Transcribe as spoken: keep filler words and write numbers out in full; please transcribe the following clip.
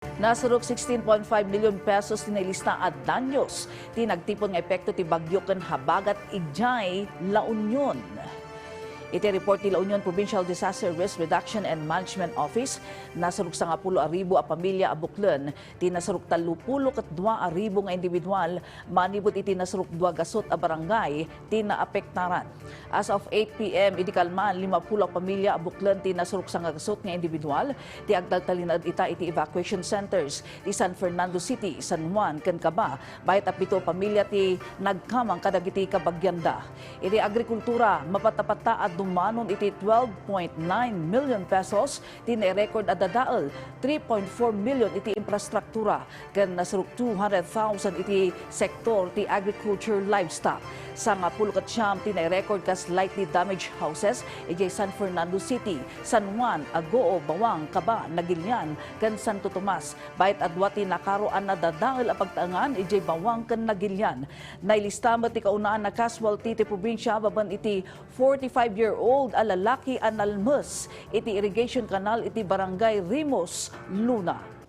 Nasurok sixteen point five million pesos ti nailista a danyos ti nagtipon nga epekto ti bagyo ken habagat idiay La Union. Iti report ti La Union Provincial Disaster Risk Reduction and Management Office, nasurok sangapulo a ribu a pamilia a buklen ti nasurok tallopulo ket dua a ribu nga individual manipud iti nasurok dua gasut a barangay ti naapektaran. As of eight p m idi kalman, limapulo a pamilia a buklen ti nasurok sangagasut nga individual ti agtaltalinaed ita iti evacuation centers ti San Fernando City, San Juan, ken Caba. Bayat a pito a pamilia ti nagkamang kadagiti kabagianda. Iti agrikultura, mapatapata a dumanon iti twelve point nine million pesos ti nairecord a dadael, three point four million iti infrastruktura, ken nasurok two hundred thousand iti sektor ti agriculture livestock. Sangapulo ket siam ti nairecord kas lightly damaged houses idiay San Fernando City, San Juan, Agoo, Bawang, Caba, Nagilian, ken Santo Tomas. Bayat a dua ti nakaro a nadadael a pagtaengan idiay Bawang ken Nagilian. Nailista met ti kaunaan a casualty ti probinsia babaen iti forty-five-year-old a lalaki a nalmes iti irrigation canal iti Barangay Rimos, Luna.